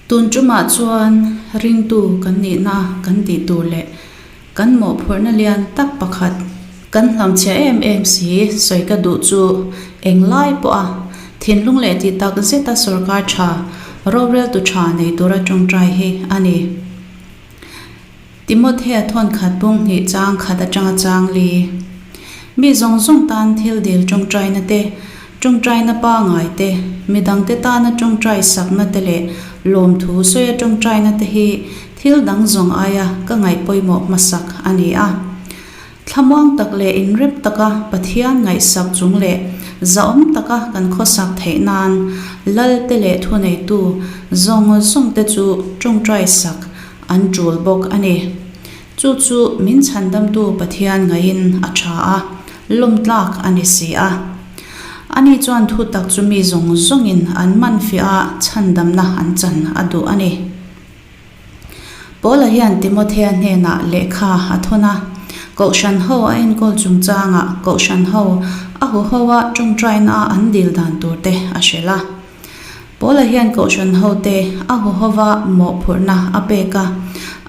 Tun tumah chuan ringtu kan nihna kan tih tur leh kan mawhphurhna lian tak pakhat kan hlamchhia em em si sawi ka duh chu englai pawha thinlung leh tih tak zeta sorkar tha roreltu tha nei tura tawngtai hi a ni. Timothea thawnkhat bung hnih chang khat atanga chang li. Mi zawng zawng tan thil dil tawngtaina te, tawngtaina pangai te, midangte tana tawngtai sakna te leh lawmthu sawia tawngtaina te hi thil dang zawng aia ka ngaih pawimawh hmasak a ni a. Thlamuang tak leh inrep taka Pathian ngaihsak chung leh zahawm taka kan khawsak theih nan Lalte leh thuneitu zawng zawng te chu tawngtai sak an tul bawk a ni. Chu chu min chhandamtu Pathian ngaihin a tha a, lawmtlak a ni si a. Ani chuan thutak chu mi zawng zawngin an man fiah a chhandamna an chan a duh a ni. Paula hian Timothea hnenah lehkha a thawn a, Kohhran ho a enkawl chungchangah Kohhran ho a huho a tawngtaina a an dil dan tur te a hrilh a. Paula hian Kohhran hote a huhova mawhphurhna a pek a,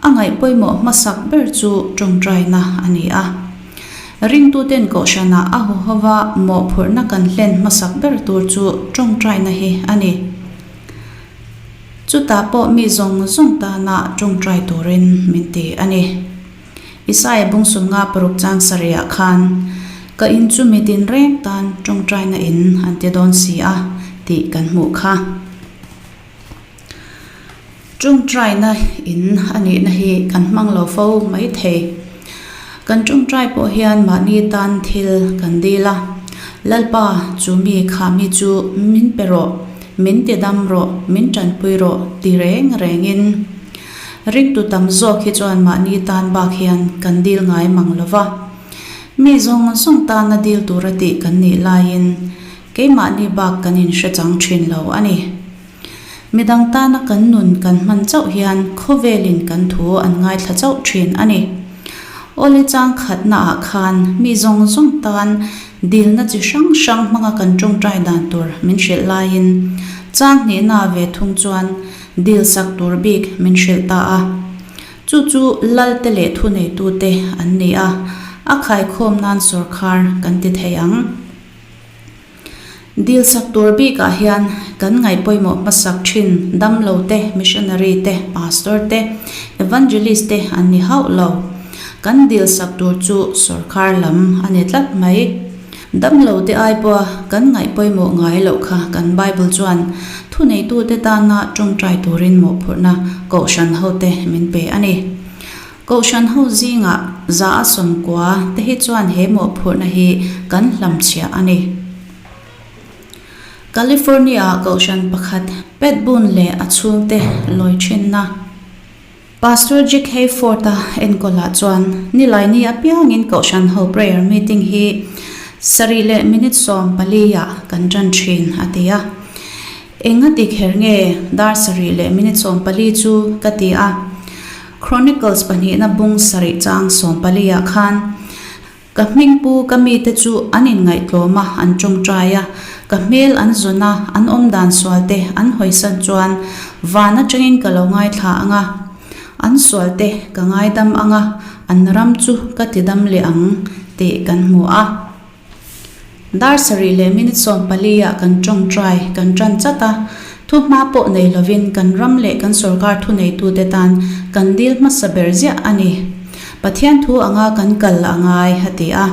a ngaih pawimawh hmasak ber chu tawngtaina a ni a. Ringtuten Kohhranah a huhova mawhphurhna kan hlen hmasak ber tur chu tawngtaina hi a ni. Chutah pawh mi zawng zawng tana tawngtai turin min ti a ni. Isaiah bung 56 chang sarihah khan, Ka in chu mi tinreng tan tawngtaina in an ti dawn si a, tih kan hmuh kha. Tawngtaina in a nihna hi kan hmang lo fo mai thei. Kan tawngtai pawh hian mahni tan thil kan dil a, Lalpa, chu mi kha mi chu min pe rawh. Min ti dam rawh, min tanpui rawh ti reng rengin ringtu tam zawk hi chuan mahni tan bak hian kan dil ngai mang lo va. Mi zawng zawng tana dil tura tih kan nih laiin keimahni bak kan inhre chang thin lo a ni. Midang tana kan nun kan hman chauh hian khawvelin kan thu an ngaithla chauh thin a ni. Awle chang khatnaah khan mi zawng zawng tan Dilna chi hrang hrang hmanga kan tawngtai dan tur min hrilh laiin chang hnihna ve thung chuan dil sak tur bik min hrilh ta a. Chu chu Lalte leh thuneitute an ni a, a khaikhawm nan sawrkhar kan ti thei ang. Dil sak tur bikah hian kan ngaih pawimawh hmasak thin damlo te, missionary te, pastor te, evangelist te an ni hauh lo. Kan dil sak tur chu sawrkhar lam a ni tlat mai. Damlo te ai pawha kan ngaih pawimawh ngai loh kha kan Bible chuan thuneitute tana tawngtai turin mawhphurhna Kohhran hote min pe a ni. Kohhran ho zingah 190 te hi chuan he mawhphurhna hi kan hlamchhiah a ni. California-ah Kohhran pakhat Pat Boone leh a chhungte lawi thinna. Pastor Jack Hayford-a enkawlah chuan Nilaini apiangin Kohhran ho prayer meeting hi sarih leh minute 14 ah kan tan thin, a ti a. Eng a ti kher nge dar sarih leh minute 14 chu ka ti a. Chronicles pahnihna bung sarih chang 14 ah khan Ka hmingpu ka mite chu an inngaihtlawm a, an tawngtai a, ka hmel an zawn a, an awmdan sual te an hawisan chuan van atangin ka lo ngaithla ang a, an sual te ka ngaidam ang a, an ram chu ka tidam leh ang tih kan hmu a. Dar sarih leh minute 14 ah kan tawngtai kan tan chat a, thu hma pawh nei lovin kan ram leh kan sorkar thuneitute tan kan dil hmasa ber ziah a ni. Pathian thu anga kan kal a ngai, a ti a.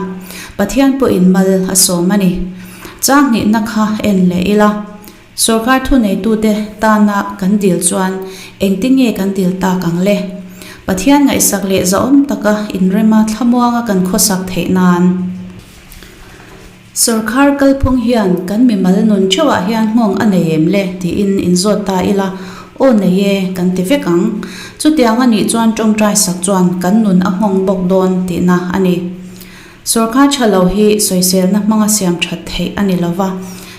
Pathian pawhin mal a sawm a ni. Chang hnihna kha en leh ila. Sorkar thuneitute tana kan dil chuan engtin nge kan dil tak ang le? Pathian ngaihsak leh zahawm taka inrema thlamuanga kan khawsak theih nan. Sorkar kalphung hian kan mimal nun theuhah hian nghawng a nei em le tiin inzawt ta ila, aw nei e kan ti vek ang. Chutiang a nih chuan tawngtai sak chuan kan nun a nghawng bawk dawn tihna a ni. Sorkar tha lo hi sawiselna hmanga siam that theih a ni lova,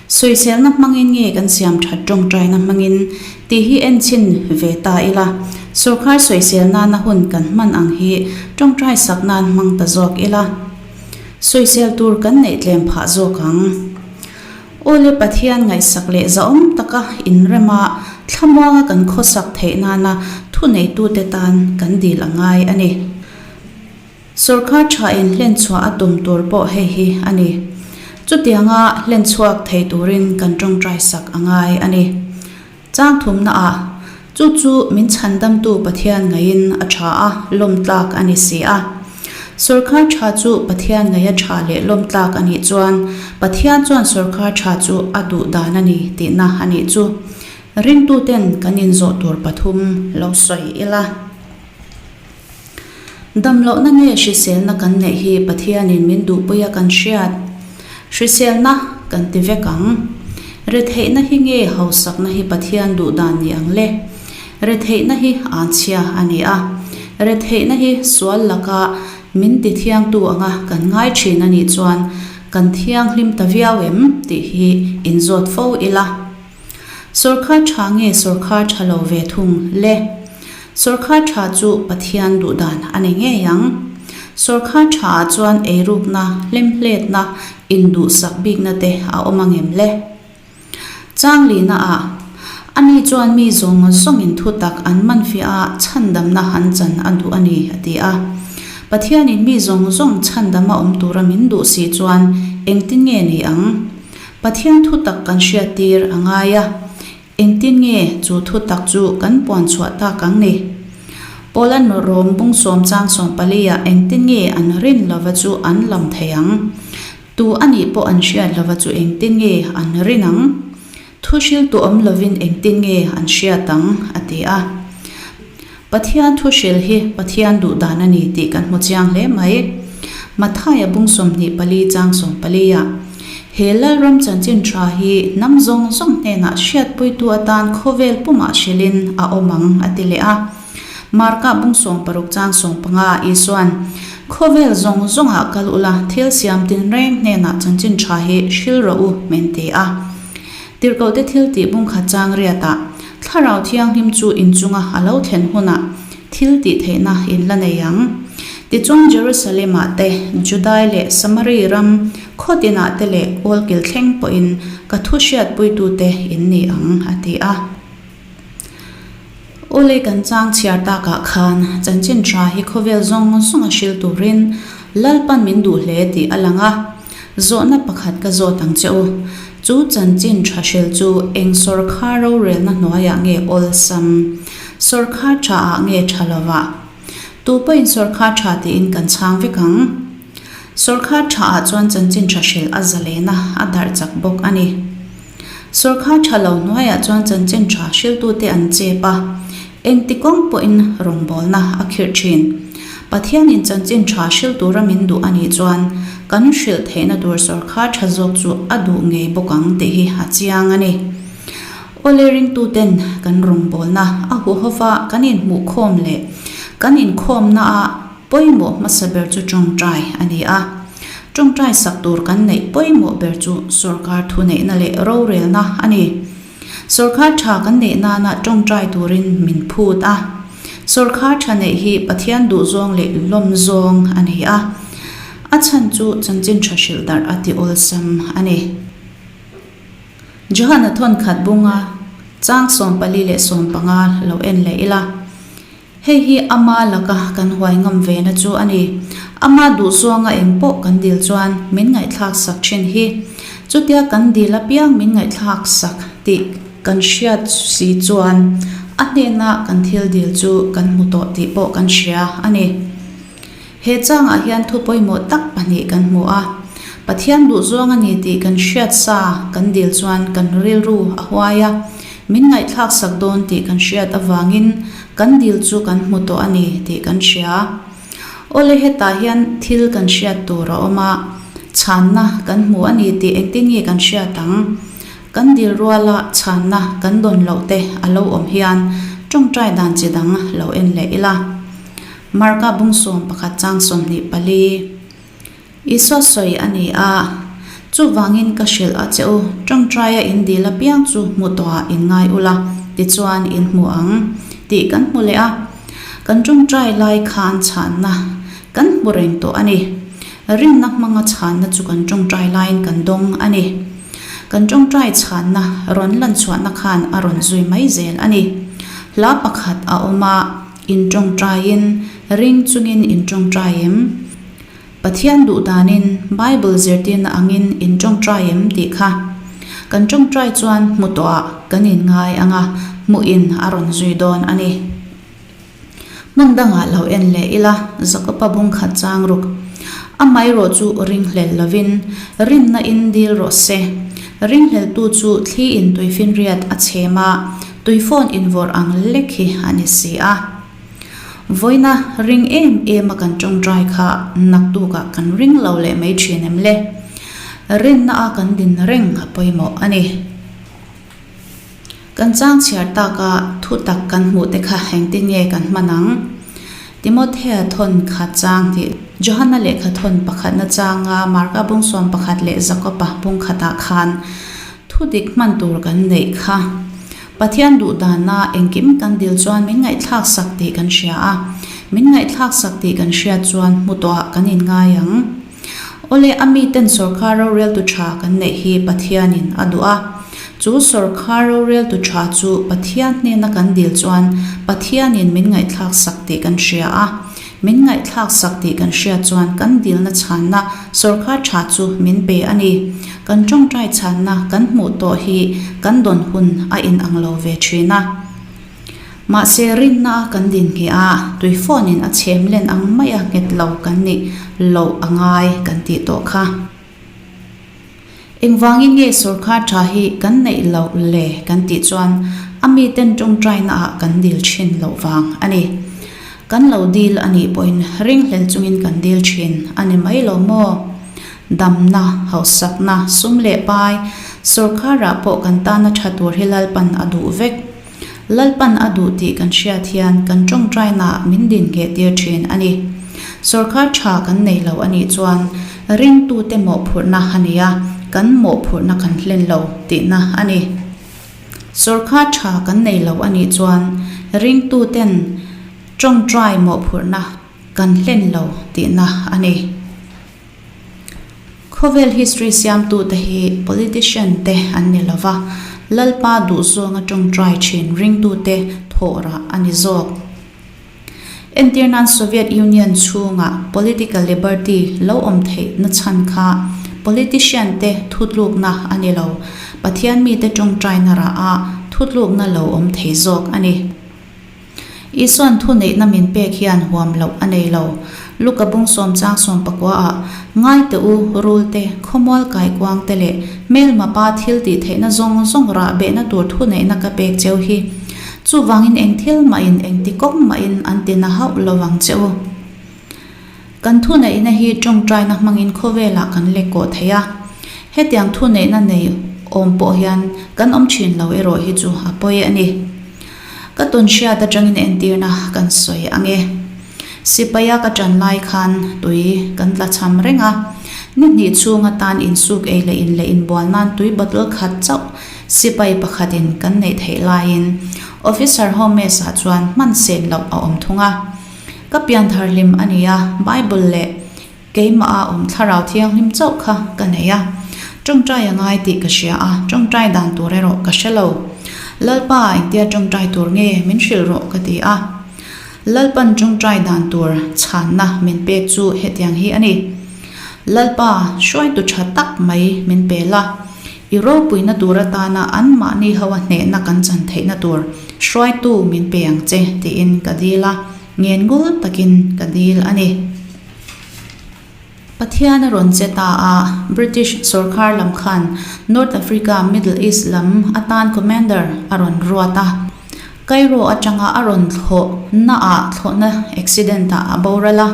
sawiselna hmangin nge kan siam that tawngtaina hmangin tih hi enchhin ve ta ila, sorkar sawisel nana hun kan hman ang hi tawngtai sak nan hmang ta zawk ila. Sawisel tur kan neih tlem phah zawk ang. Awle Pathian ngaihsak leh zahawm taka inrema thlamuanga kan khawsak theih nana thuneitute tan kan dil a ngai a ni. Sawrkar tha in hlenchhuah a tum tur pawh hei hi a ni. Chutianga hlenchhuak thei turin kan tawngtai sak a ngai a ni. Chang thumna ah, chu chu min chhandamtu Pathian ngaiin a tha a, lawmtlak a ni si a. Sawrkar tha chu Pathian ngaia tha leh lawmtlak a nih chuan Pathian chuan sawrkar tha chu a duh dan a ni tihna a nih chu. Ringtuten kan inzawh tur pathum lo sawi ila. Damlohna nge hriselna kan neih hi Pathianin min duhpui a kan hriat. Hriselna kan ti vek ang. Retheihna hi nge hausakna hi Pathian duh dan ni ang le? Retheihna hi anchhia a ni a. Retheihna hi sual laka min ti thiangtu anga kan ngai thin a nih chuan kan thianghlim ta viau em tih hi inzawt fo ila. Sawrkhar tha nge sawrkhar tha lo ve thung le? Sawrkhar tha chu Pathian duh dan a ni ngei ang. Sawrkhar tha ah chuan eirukna, hlemhletna, induhsak bikna te a awm angem le? Changlina ah, Ani chuan mi zawng zawngin thutak an man fiah a chhandamna an chan a duh a ni, a ti a. Pathianin mi zawng zawng chhandama awm tura min duh si chuan engtin nge ni ang? Pathian thutak kan hriattir a ngai a, engtin nge chu thutak chu kan puan chhuah tak ang ni? Paula'n Rom bung sawm chang sawm paliah engtin nge an rin lova chu an lam thei ang? Tu a nih pawh an hriat lova chu engtin nge an rin ang? Thu hriltu awm lovin engtin nge an hriat ang? a ti a. Pathian thu hril hi Pathian duh dan a ni tih kan hmu chiang hle mai. Mathaia bung 24 chang 14 ah, He Lalram chanchin tha hi hnam zawng zawng hnenah hriatpuitu atan khawvel pumah hrilhin a awm ang a ti leh a. Marka bung 16 chang 15 Isuan, Khawvel zawng zawngah kal ula thil siam tinreng hnenah chanchin tha hi hril rawh u min ti a. Tirhkohte thil tih bung khat chang riatah Thlarau Thianghlim chu inchunga a lo thlen hunah thil tih theihna in la nei ang. Tichuan Jerusalem-ah te, Judai leh Samari ram khaw tinah te leh kawlkil thleng pawhin ka thu hriatpuitute in ni ang, a ti a. Awle kan chang chhiar takah khan chanchin tha hi khawvel zawng zawnga hril turin Lalpan min duh hle tih a lang a. Zawhna pakhat ka zawt ang che u. Chu chanchin tha hril chu eng sawrkhar rorelna hnuaiah nge awlsam? Sawrkhar tha ah nge tha lovah? Tu pawhin sawrkhar tha tiin kan chhang vek ang. Sawrkhar tha ah chuan chanchin tha hril a zalena a darh chak bawk a ni. Sawrkhar tha lo hnuaiah chuan chanchin tha hriltute an chep a, engti kawng pawhin rawngbawlna a khirh thin. Pathianin chanchin tha hril tura min duh a nih chuan kan hrilh theihna tur sawrkhar tha zawk chu a duh ngei bawk ang tih hi a chiang a ni. Awle ringtuten kan rawngbawlna a huhova kan inhmuhkhawm leh kan inkhawmnaah Pawimawh hmasa ber chu tawngtai a ni a. Tawngtai sak tur kan neih pawimawh ber chu sawrkar thuneihna leh rorelna a ni. Sawrkar tha kan neih nana tawngtai turin min phut a. Sawrkar tha neih hi Pathian duhzawng leh lawmzawng a ni a. A chhan chu chanchin tha hrilh darh a ti awlsam a ni. Johana thawnkhat bunga chang 14 leh 15 lo en leh ila. Hei hi ama laka kan huai ngam ve na chu a ni. Ama duhzawnga eng pawh kan dil chuan min ngaihthlak sak thin hi. Chutia kan dil apiang min ngaihthlak sak tih kan hriat si chuan a hnena kan thil dil chu kan hmu tawh tih pawh kan hria a ni. He changah hian thu pawimawh tak pahnih kan hmu a. Pathian duhzawng a ni tih kan hriat sa kan dil chuan kan rilru a huai a, min ngaihthlak sak dawn tih kan hriat avangin kan dil chu kan hmu tawh a ni tih kan hria. Awle hetah hian thil kan hriat tur a awm a, chhanna kan hmu a ni tih engtin nge kan hriat ang? Kan dil ruala chhanna kan dawn loh te a lo awm hian tawngtai dan chi dang lo en leh ila. Marka bung 11 chang 24 Isua sawi a ni a, Chuvangin ka hrilh a che u, tawngtaia in dil apiang chu hmu tawhah in ngai ula, tichuan in hmu ang, tih kan hmu leh a. Kan tawngtai lai khan chhanna kan hmu reng tawh a ni. Rinna hmanga chhanna chu kan tawngtai laiin kan dawng a ni. Kan ṭawngṭai chhanna rawn lan chhuahna khan a rawn zui mai zel a ni. Hla pakhat a awm a, In ṭawngṭaiin, ring chungin in ṭawngṭai em? Pathian duh danin Bible zirtirna angin in ṭawngṭai em tih kha. Kan ṭawngṭai chuan hmu tawhah kan inngai ang a, hmuhin a rawn zui dawn a ni. Hmun dangah lo en leh ila, Jakoba bung khat chang ruk. Amaherawh chu ringhlel lovin, rinna in dil rawh se. Ringhleltu chu thli in tuifinriat a chhem a, tuifawn invawrh ang lek hi a ni si a. Vawiina ring em em a kan tawngtai kha naktukah kan ring lo leh mai thin em le? Rinna a kan din reng a pawimawh a ni. Kan chang chhiar taka thu tak kan hmuh te kha engtin nge kan hman ang? Timothea thawn kha chang tih Johana lehkha thawn pakhatna changa Marka bung 11 leh Jakoba bung khatah khan thu dik hman tur kan neih kha. Pathian duh dana engkim kan dil chuan min ngaihthlak sak tih kan hria a, min ngaihthlak sak tih kan hriat chuan hmu tawhah kan inngai ang. Awle, a miten sawrkar roreltu tha kan neih hi Pathianin a duh a. Chu sawrkar roreltu tha chu Pathian hnena kan dil chuan Pathianin min ngaihthlak sak tih kan hria a. Min ngaihthlak sak tih kan hriat chuan kan dilna chhanna sawrkar tha chu min pe a ni. Kan tawngtai chhanna kan hmuh tawh hi kan dawn hun a inang lo ve thin a. Mahse, rinna a kan din ngheh a, tui phone-in a chhem len ang maia nghet lo kan nih loh a ngai kan tih tawh kha. Engvangin nge sawrkar tha hi kan neih loh le kan tih chuan a miten tawngtaina ah kan dil thin loh vang a ni. Kan lo dil a nih pawhin ringhlel chungin kan dil thin a ni mai lo maw? Damna, hausakna, sum leh pai, sawrkarah pawh kan tana tha tur hi Lalpan a duh vek. Lalpan a duh tih kan hriat hian kan tawngtainaah min din ngheh tir thin a ni. Sawrkar tha kan nei lo a nih chuan ringtute mawhphurhna a ni a, kan mawhphurhna kan hlen lo tihna a ni. Sawrkar tha kan nei lo a nih chuan ringtuten tawngtai mawhphurhna kan hlen lo tihna a ni. Khawvel history siamtute hi politician te an ni lova, Lalpa duhzawnga tawngtai thin ringtute thawhrah a ni zawk. Entir nan Soviet Union chhunga political liberty lo awm theih na chhan kha politician te thutlukna a ni lo, Pathian mite tawngtaina rah a thutlukna lo awm thei zawk a ni. Isua'n thuneihna min pek hian huam loh a nei lo. Luka bung sawm chang sawm pakua ah, Ngai teh u, rul te, khawmual kaikuang te leh hmelma pa thil tih theihna zawng zawng rah behna tur thuneihna ka pek cheu hi. Chuvangin eng thil mahin eng ti kawng mahin an ti na hauh lo vang che u. Kan thuneihna hi tawngtaina hmangin khawvelah kan lek kawh thei a. Hetiang thuneihna nei awm pawh hian kan awm thin lo erawh hi chu a pawi a ni. Ka tawn hriat atangin entirna kan sawi ang e. Sipaia ka tan lai khan tui kan tla cham reng a. Ni hnih chhung atan insuk ei leh in leh inbual nan tui bottle khat chauh sipai pakhatin kan neih theih laiin Officer Holmes-ah chuan hman sen loh a awm thung a. Ka pianthar hlim a ni a, Bible leh keimah a awm thlarau thianghlim chauh kha ka nei a. Tawngtai a ngai tih ka hria a, tawngtai dan tur erawh ka hre lo. Lalpa engtia tawngtai tur nge min hrilh rawh ka ti a. Lalpan tawngtai dan tur chhanna min pek chu hetiang hi a ni. Lalpa, hruaitu tha tak mai min pe la. I ropuina tur atana anmahni ho a hnehna kan chan theihna tur hruaitu min pe ang che tiin ka dil a, ngen ngul takin ka dil a ni. Pathian a rawn che ta a, British sawrkar lam khan North Africa, Middle East lam atan commander a rawn ruat a. Cairo atanga a rawn thlawhna ah thlawhna accident ah a boral a,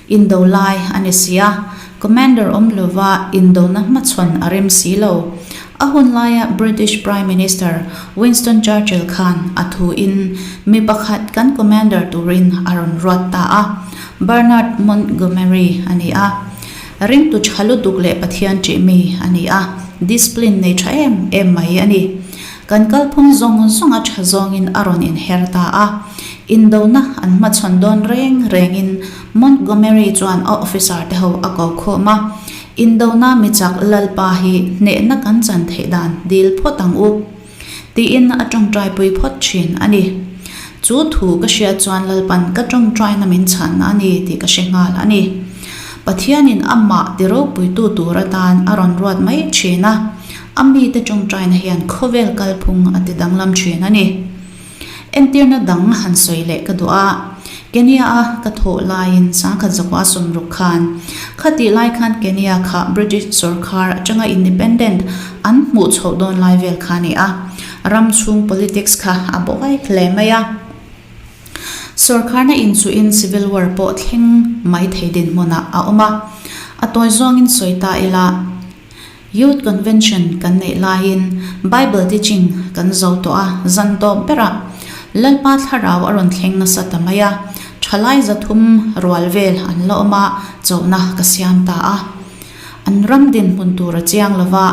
indo lai a ni si a, Commander awm lova indona hmachhawn a rem si lo. A hun laia British Prime Minister Winston Churchill khan a thu in mi pakhat kan commander turin a rawn ruat ta a, Bernard Montgomery a ni a. Ringtu tha lutuk leh Pathian ṭih mi a ni a, discipline nei tha em em mai a ni. Kan kalphung zawng zawng a tha zawngin a rawn inher ta a, indona an hmachhawn dawn reng rengin Montgomery chuan a officer te ho a ko khawm a. Indona mi chak Lalpa hi hnehna kan chan theih dan dil phawt ang u. Tiin a tawngtaipui phawt thin a ni. Chu thu ka hriat chuan Lalpan ka tawngtaina min chhanna a ni tih ka hre nghal a ni. Pathianin amah ti ropuitu tur atan a rawn ruat mai thin a, a mite tawngtaina hian khawvel kalphung a ti danglam thin a ni. Entirna dang han sawi leh ka duh a, Kenya-a ka thawh laiin sangkhat zakua sawmruk khan, khatih lai khan Kenya kha British sawrkhar atanga independent an hmuh chhoh dawn lai vel kha a ni a, ram chhung politics kha a buai hle mai a. Sawrkharna inchuhin civil war pawh thleng mai thei dinhmunah a awm a, a tawi zawngin sawi ta ila, Youth Convention kan neih laiin Bible teaching kan zo tawh a, zan tawp berah Lalpa thlarau a rawn thleng nasa ta mai a, thalai zathum rual vel an la awm a, chauhna ka siam ta a. An ram dinhmun tur a chiang lo va,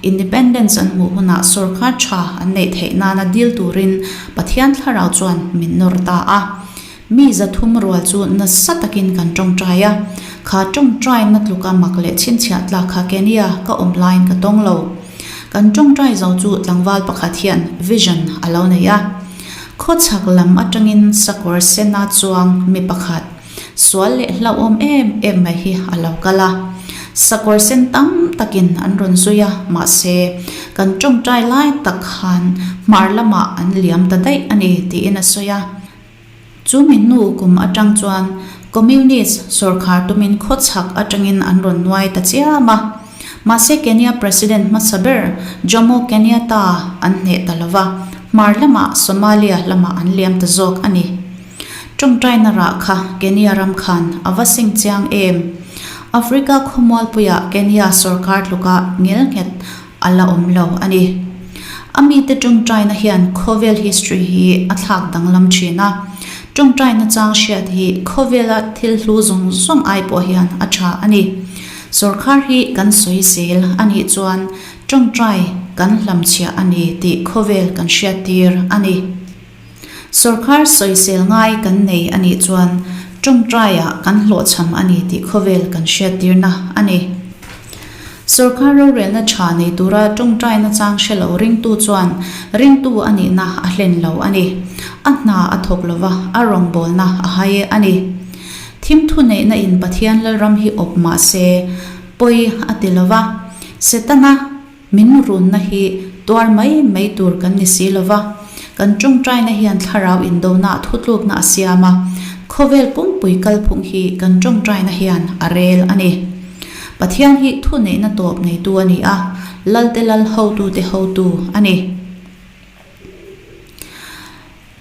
Independence an hmuh hunah sawrkar tha an neih theih nana dil turin Pathian thlarau chuan min nawr ta a. Mi 300 rual chu nasa takin kan tawngtai a, kha tawngtaina tluka mak leh chhinchhiah tlak kha Kenya ka awm laiin ka tawng lo. Kan tawngtai zo chu tlangval pakhat hian vision a lo nei a. Khawchhak lam atangin sakawr sena chuang mi pakhat sual leh hlauhawm em em mai hi a lo kal a. Sakawr sen tam takin an rawn zui a, mahse kan tawngtai lai tak khan hmar lamah an liam ta daih a ni tiin a sawi a. Chu mi hnu kum atang chuan Communist sawrkhar tumin khawchhak atangin an rawn nuai ta chiam a. Mahse Kenya President hmasa ber Jomo Kenyatta an hneh ta lova, hmar lamah Somalia lamah an liam ta zawk a ni. Tawngtaina rah kha Kenya ram khan a va seng chiang em? Africa khawmualpuiah Kenya sawrkar tluka ngelnghet a la awm lo a ni. A mite tawngtaina hian khawvel history hi a thlak danglam thin a, tawngtaina chang hriat hi khawvela thil hlu zawng zawng ai pawh hian a tha a ni. Sawrkhar hi kan sawi zel a nih chuan tawngtai kan hlamchhiah a ni tih khawvel kan hriattir a ni. Sawrkhar sawisel ngai kan nei a nih chuan tawngtaiah kan hlawhchham a ni tih khawvel kan hriattirna a ni. Sawrkhar rorelna tha nei tura tawngtaina chang hre lo ringtu chuan ringtu a nihna a hlen lo a ni. A hna a thawk lova, a rawngbawlna a hai a ni. Thim thuneihna in Pathian Lalram hi awp mah se pawi a ti lova, Setana, Min runna hi tuar mai mai tur kan ni si lova, kan tawngtaina hian thlarau indona thutlukna a siam a, khawvel pumpui kalphung hi kan tawngtaina hian a rel a ni. Pathian hi thuneihna tawp neitu a ni a, Lalte Lal hotute hotu a ni.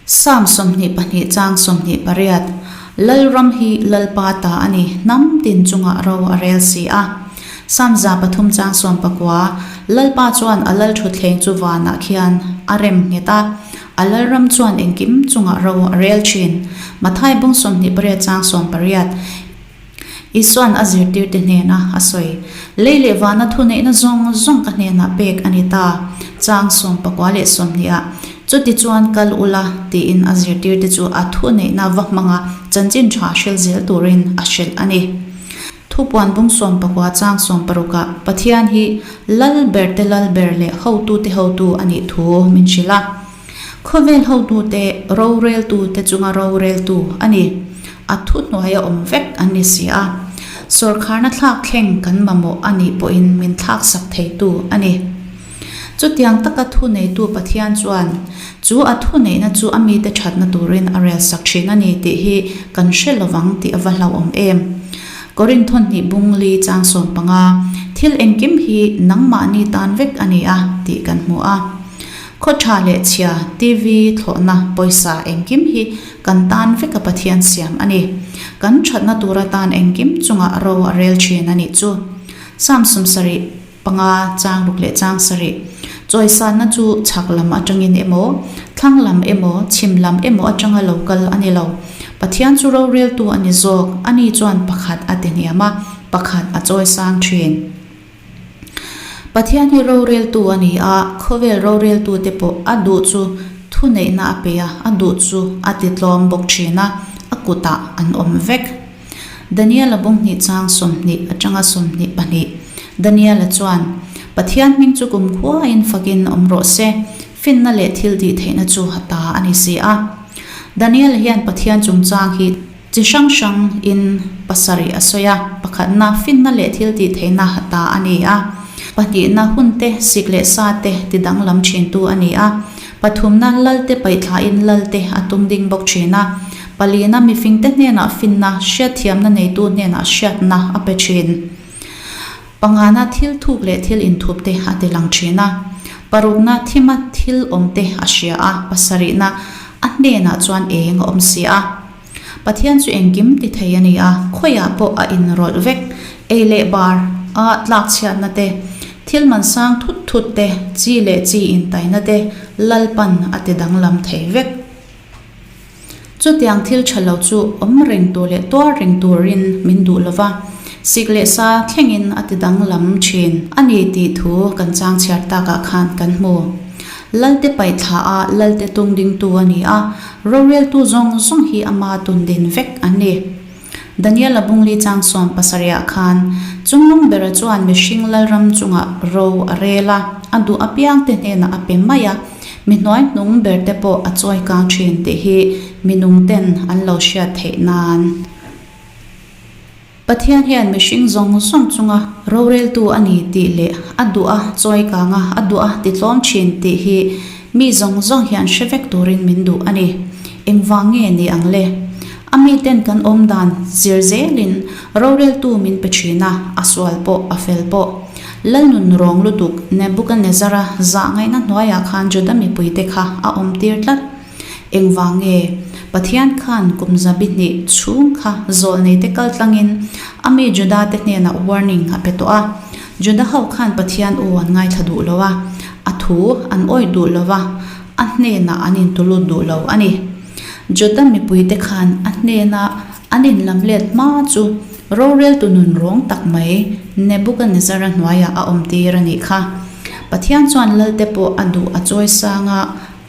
Psalm 22 chang 28, Lalram hi Lalpa ta a ni, hnam tin chungah ro a rel si a. Psalm 103 chang 19, Lalpa chuan a lal thutthleng chu vanah khian a rem nghet a, a lalram chuan engkim chungah ro a rel thin. Mathai bung 28 chang 18, Isua'n a zirtirte hnena a sawi, Lei leh vana thuneihna zawng zawng ka hnenah pek a ni ta, chang 19 leh 20 ah, Chutichuan kal ula, tiin a zirtirte chu a thuneihna va hmanga chanchin tha hril zel turin a hrilh a ni. Thupuan bung 19 chang 60 ah Pathian hi Lal berte Lal ber leh hotute hotu a nih thu min hrilh a. Khawvel hotute roreltute chunga roreltu a ni. A thuhnuaia awm vek an ni si a. Sawrkharna thlak thleng kan mamawh a nih pawhin min thlaksak theitu a ni. Chutiang taka thuneitu Pathian chuan chu a thuneihna chu a mite thatna turin a relsak thin a ni tih hi kan hre lovang tih a va hlauhawm em. Korinth hnih bung li chang 15, Thil engkim hi nangmahni tan vek a ni a tih kan hmu a. Khaw tha leh chhia, TV, thlawhna, pawisa engkim hi kan tan veka Pathian siam a ni. Kan thatna tur atan engkim chungah ro a rel thin a nih chu. Psalm 75 chang ruk leh chang sarih, Chawisanna chu chhak lam atangin emaw, thlang lam emaw, chhim lam emaw atanga lo kal a ni lo. Pathian chu roreltu a ni zawk, ani chuan pakhat a ti hniam a, pakhat a chawisang thin. Pathian hi roreltu a ni a, khawvel roreltute pawh a duh chu thuneihna a pe a, a duh chu a ti tlawm bawk thin a, a kutah an awm vek. Daniel-a bung hnih chang 20 atanga 22. Daniel-a chuan, Pathian hming chu kumkhuain fakin awm rawh se, finna leh thil tih theihna chu a ta a ni si a. Daniel-a hian Pathian chungchang hi chi hrang hrang in pasarih a sawi a, pakhatna finna leh thil tih theihna a ta a ni a, pahnihna hunte sik leh sa te ti danglam thintu a ni a, pathumna lalte paihthlain lalte a tum ding bawk thin a, palina mifingte hnenah finna hriatthiamna neitu hnenah hriatna a pe thin. Pangana thil thuk leh thil inthup te a ti lang thin a, parukna thima thil awm te a hria a, pasarihna a hnenah chuan eng a awm si a. Pathian chu engkim ti thei a ni a, khawiah pawh a inrawlh vek, ei leh bar a tlakchhiatna te, thil man sang thut thut te, chi leh chi intaina te Lalpan a ti danglam thei vek. Chutiang thil tha lo chu awm reng tur leh tuar reng turin min duh lo va, sik leh sa thlengin a ti danglam thin a ni tih thu kan chang chhiar takah khan kan hmu. Lalte paihthla a Lalte tung dingtu a ni a, roreltu zawng zawng hi ama tundin vek an ni. Daniela Bungli chang sawm pasarihah khan Chunglung bera chuan mihring lalram chungah ro a rel a, a duh apiangte hnenah a pe mai a, mi hnuaihnung berte pawh a chawi kang thin tih hi mi nungten an lo hriat theih nan. Pathian hian mihring zawng zawng chunga roreltu a ni tih leh a duh a chawi kang a, a duh a titlawm thin tih hi mi zawng zawng hian hre vek turin min duh a ni. Engvang nge ni ang le? A miten kan awm dan zir zelin roreltu min pe thin a, a sual pawh a fel pawh. Lalnun rawng lutuk Nebuchadnezzar-a zah ngaihna hnuaiah khan Juda mipuite kha a awm tir tlat. Engvang nge? Pathian khan kum zabi hnih chhung kha zawlneite kal tlangin a mi Juda-te hnenah warning a pe tawh a. Juda ho khan Pathian aw an ngaithla duh lo a, a thu an awih duh lo va, a hnenah an intulut duh lo a ni. Juda mipuite khan a hnena an inlam let hma chu roreltu nun rawng tak mai Nebuchadnezzar-a hnuaiah a awmtir a nih kha. Pathian chuan lalte pawh a duh a chawi sang a,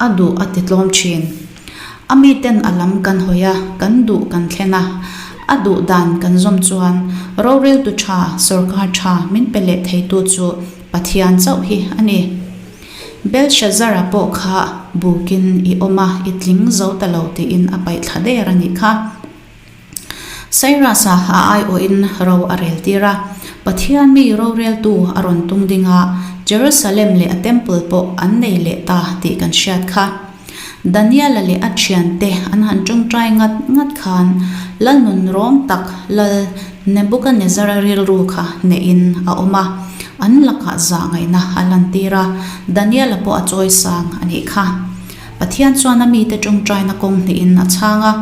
a duh a ti tlawm thin. A miten a lam kan hawi a, kan duh kan thlen a, a duh dan kan zawm chuan roreltu tha, sawrkar tha min pe leh theitu chu Pathian chauh hi a ni. Belshazzar-a pawh kha bukin i awm a, i tling zo ta lo tiin a paih thla der a nih kha. Cyrus-a a aiawhin ro a rel tir a, Pathian mi roreltu a rawn tung ding a, Jerusalem leh a temple pawh an nei leh ta tih kan hriat kha. Daniel-a leh a thiante an han tawngtai ngat ngat khan Lalnun rawng tak Lal Nebuchadnezzar-a rilru kha neihin a awm a, an lakah zah ngaihna a lantir a, Daniel-a pawh a chawi sang a nih kha. Pathian chuan a mite tawngtaina kawng hnihin a chhang a,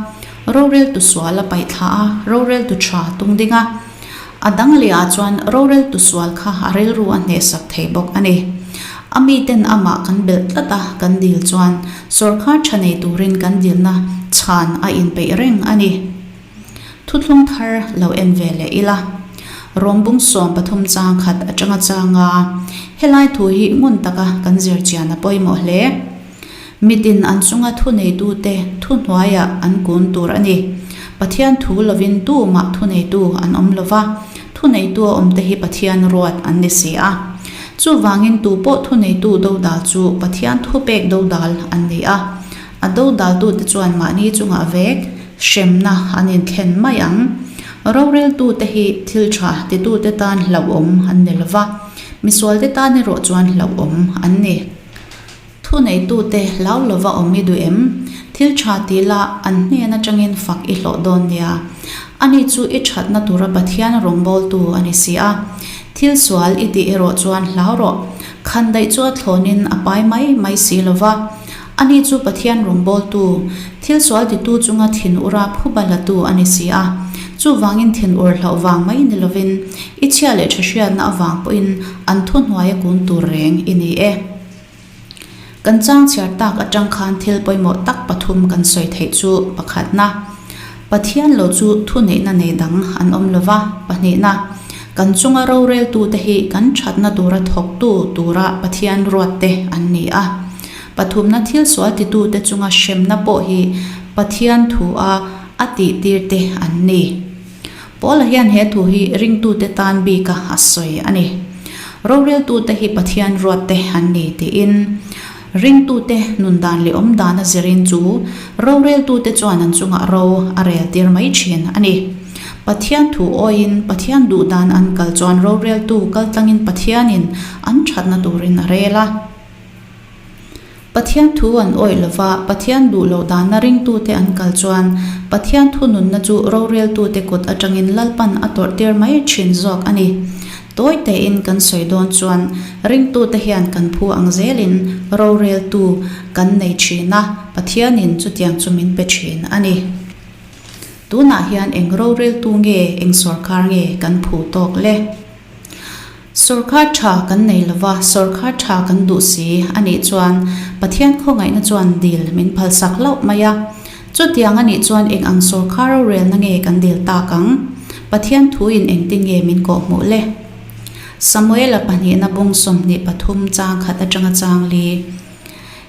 roreltu sual a paihthla a, roreltu tha tung ding a. A dang lehah chuan roreltu sual kha a rilru a hnehsak thei bawk a ni. A miten amah kan belh tlat a kan dil chuan sawrkar tha nei turin kan dilna chhan a inpeih reng a ni. Thuthlung thar lo en ve leh ila. Rawmbung 13 chang khat atanga changa helai thu hi ngun taka kan zir chian a pawimawh hle. Mitin an chunga thuneitute thuhnuaiah an kun tur a ni. Pathian thu lovin tumah thuneitu an awm lo va, thuneitu a awmte hi Pathian ruat an ni si a. Chuvangin tupawh thuneitu dodal chu Pathian thupek dodal an ni a. A dodaltute chuan mahni chungah vek hremna an inthlen mai ang. Roreltute hi thil tha titute tan hlauhawm an ni lo va, misualte tan erawh chuan hlauhawm an ni. Thuneitute hlau lova awm i duh em? Thil tha ti la, an hnen atangin fak i hlawh dawn nia. Ani chu i thatna tura Pathian rawngbawltu a ni si a. Thil sual i tih erawh chuan hlau rawh. Khandaih chu a thlawnin a pai mai mai si lova. Ani chu Pathian rawngbawltu, thil sual titu chunga thin ura phuba latu a ni si a. Chuvangin thin ur hlauh vang mai ni lovin, i chhia leh tha hriatna avang pawhin an thuhnuaia kun tur reng i ni e. Kan chang chhiar tak atang khan thil pawimawh tak pathum kan sawi theih chu pakhatna, Pathian lo chu thuneihna nei dang an awm lo va, pahnihna, kan chunga roreltute hi kan thatna tura thawktu tura Pathian ruatte an ni a, pathumna thil sual titute chunga hremna pawh hi Pathian thu a a tihtirte an ni. Paula hian he thu hi ringtute tan bika a sawi a ni. Roreltute hi Pathian ruatte an ni tiin ringtute nun dan leh awm dan a zirin chu roreltute chuan an chungah ro a rel tir mai thin a ni. Pathian thu awiin Pathian duh dan an kal chuan roreltu kaltlangin Pathianin an thatna turin a rel a. Pathian thu an awih lova, Pathian duh loh dana ringtute an kal chuan Pathian thununna chu roreltute kut atangin Lalpan a tawrhtir mai thin zawk a ni. Tawi tein kan sawi dawn chuan ringtute hian kan phu ang zelin roreltu kan nei thin a, Pathianin chutiang chu min pe thin a ni. Tunah hian eng roreltu nge, eng sawrkar nge kan phu tawk le? Sawrkar tha kan nei lova, sawrkar tha kan duh si a nih chuan Pathian khawngaihna chuan dil min phalsak hlauh mai a. Chutiang a nih chuan eng ang sawrkar rorelna nge kan dil tak ang? Pathian thuin engtin nge min kawhhmuh le? Samuela pahnihna bung 23 chang khat atanga chang li.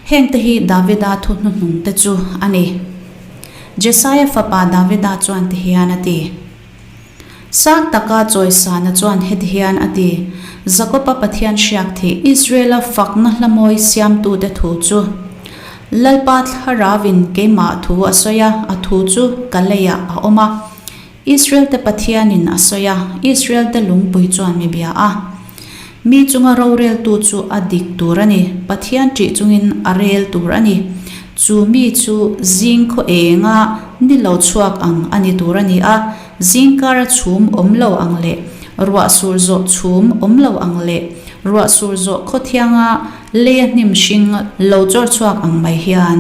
Hengte hi Davida thu hnuhnung te chu a ni. Jesaia fapa Davida chuan tihian a ti. Sang taka chawisana chuan heti hian a ti, Jakoba Pathian hriak thih Israela fakna hla mawi siamtute thu chu, Lalpa thlarauin keimah thu a sawi a, a thu chu ka leiah a awm a. Israelte Pathianin a sawi a, Israelte lungpui chuan mi bia a. Mi chunga roreltu chu a dik tur a ni, Pathian ṭih chungin a rel tur a ni. Chu mi chu zing khaw enga ni lo chhuak ang a ni tur a ni a, zingkara chhum awm lo ang leh ruah sur zawh chhum awm lo ang leh ruah sur zawh khaw thianga leia hnim hring lo chawr chhuak ang mai hian.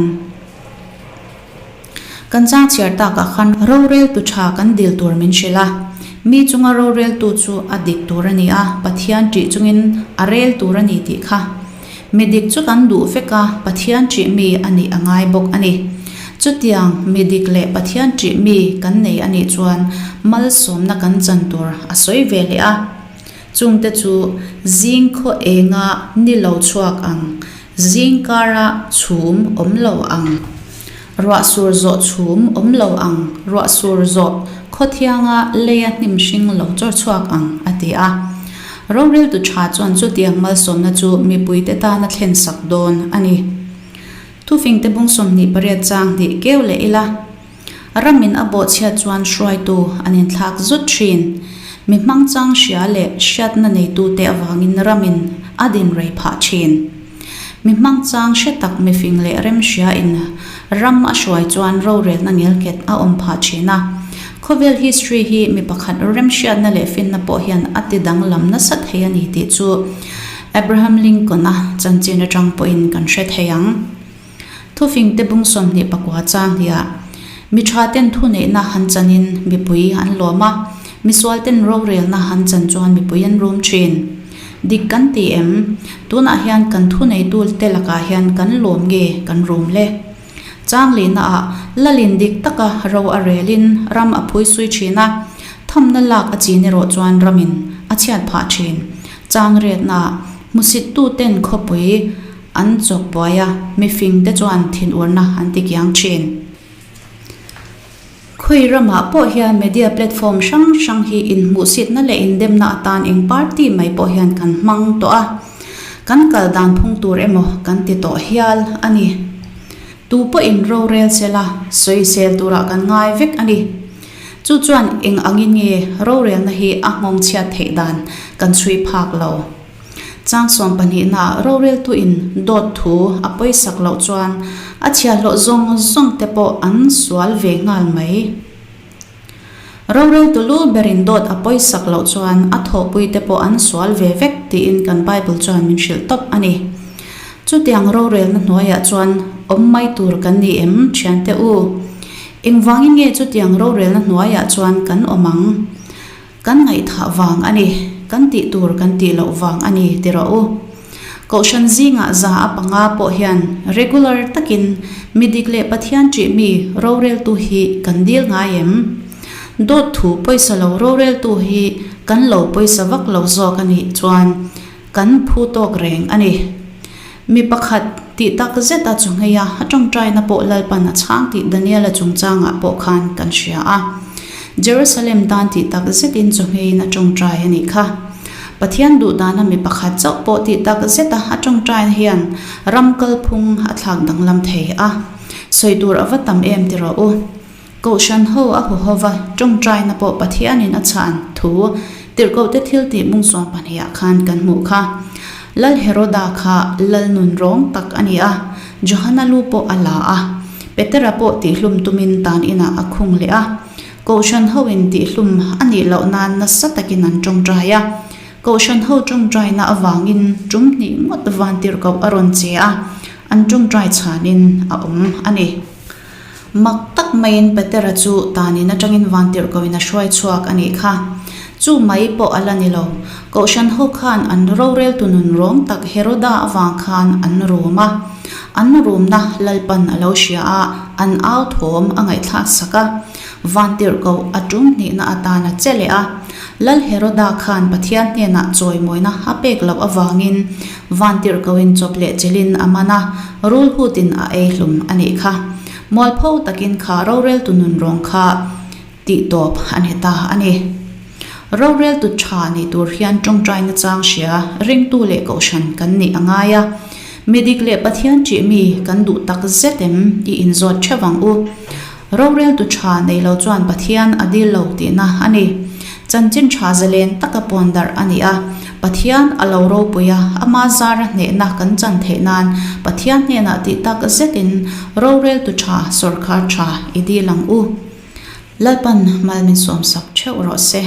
Kan chang chhiar takah khan roreltu tha kan dil tur min hrilh a, mi chunga roreltu chu a dik tur a ni a, Pathian ṭih chungin a rel tur a ni tih kha. Mi dik chu kan duh vek a, Pathian ṭih mi a nih a ngai bawk a ni. Chutiang mi dik leh Pathian ṭih mi kan nei a nih chuan malsawmna kan chan tur a sawi ve leh a. Chungte chu zing khaw enga ni lo chhuak ang, zing kara chhum awm lo ang, ruah sur zawh chhum awm lo ang, ruah sur zawh khaw thianga leia hnim hring lo chawr chhuak ang, a ti a. Roreltu tha chuan chutiang malsawmna chu mipuite tana thlen sak dawn a ni. Thufingte bung 28 chang hnih keu leh ila. Ramin a bawhchhiat chuan hruaitu an inthlak zut thin. Mi hmangchang hria leh hriatna neitute avangin ramin a din rei phah thin. Mi hmangchang hre tak mifing leh remhriain ram a hruai chuan rorelna ngelnghet a awm phah thin a. Khawvel history hi mi pakhat remhriatna leh finna pawh hian a ti danglam nasa thei a ni tih chu Abraham Lincoln-a chanchin atang pawhin kan hre thei ang. Thufingte bung 24 chang hniah mi tha ten thuneihna han chanin mipui an lawm a, misual ten rorelna han chan chuan mipui an rum thin. Dik kan ti em? Tunah hian kan thuneitu te lakah hian kan lawm nge kan rum le? Chang lihnaah Lalin dik taka ro a relin ram a phuisui thin a, thamna lak a chin erawh chuan ramin a chhiat phah thin. Chang retnaah hmusittuten khawpui An chawk buai a, mifing te chuan thinurna an ti kiang thin. Khawi ramah pawh hian media platform hrang hrang hi inhmuhsitna leh indemna atan eng party mai pawh hian kan hmang tawh a, kan kal dan phung tur emaw kan ti tawh hial a ni. Tu pawhin rorel sela sawisel turah kan ngai vek a ni. Chu chuan eng angin nge rorelna hi a nghawng chhiat theih dan kan chhui phak lo. Chang sawmpahnihnaah roreltuin dawt thu a pawisak loh chuan a chhiahhlawh zawng zawng te pawh an sual ve nghal mai. Roreltu lu berin dawt a pawisak loh chuan a thawhpui te pawh an sual ve vek tiin kan Bible chuan min hrilh tawp a ni. Chutiang rorelna hnuaiah chuan awm mai tur kan ni em thiante u? Engvangin nge chutiang rorelna hnuaiah chuan kan awm ang? Kan ngaihthah vang a ni, kan tih tur kan tih loh vang a ni ti rawh u. Kohhran zingah za a panga pawh hian regular takin mi dik leh Pathian ṭih mi roreltu hi kan dil ngai em? Dawt thu pawisa lo roreltu hi kan lo pawisa vak lo zawk a nih chuan kan phu tawk reng a ni. Mi pakhat tih tak zeta chu ngei a, a tawngtaina pawh Lalpan a chhang tih Daniela chungchangah pawh khan kan hria a. Jerusalem tan tih tak zetin chu ngeiin a tawngtai a nih kha. Pathian duh dana mi pakhat chauh pawh tih tak zeta a tawngtaina hian ram kalphung a thlak danglam thei a. Sawi tur a va tam em ti rawh u. Kohhran ho a hu hova tawngtaina pawh Pathianin a chhan thu tirhkohte thil tih mung sawm pahnihah khan kan hmuh kha. Lal Heroda kha lal nun rawng tak a ni a, Johana lu pawh a la a, Petera pawh tihhlum tumin tan inah a khung leh a. Kohhran hoin tihhlum a nih loh nan nasa takin an tawngtai a. Kohhran ho tawngtaina avangin tum hnih ngawt vantirhkoh a rawn che a, an tawngtai chhanin a awm a ni. Mak tak maiin Petera chu tanin atangin vantirhkohin a hruai chhuak a nih kha. Chu mai pawh a la ni lo. Kohhran ho khan an roreltu nun rawng tak Heroda avang khan an rum a. An rumna Lalpan a lo hria a, an au thawm a ngaihthlak sak a. Vantirhkoh a tum hnihna atan a che leh a. Lal Heroda khan Pathian hnenah chawimawina a pek loh avangin Vantirhkohin chawp leh chelin a man a, rulhutin a ei hlum a nih kha. Mualpho takin kha roreltu nun rawng kha tih tawp a ni ta a ni. Roreltu tha ni tur hian tawngtaina chang hria ringtu leh kohhran kan nih a ngai a. Midik leh Pathian ṭih mi kan duh tak zet em i inzawt ṭheuh ang u. Roreltu tha nei lo chuan Pathian a dil lo tihna a ni. Chanchin tha zalen taka pawn darh a ni a. Pathian a lo ropui a, ama zara hnehna kan chan theih nan Pathian hnenah tih tak zetin roreltu tha sawrkhar tha i dil ang u. Lalpan mal min sawmsak theuh rawh se.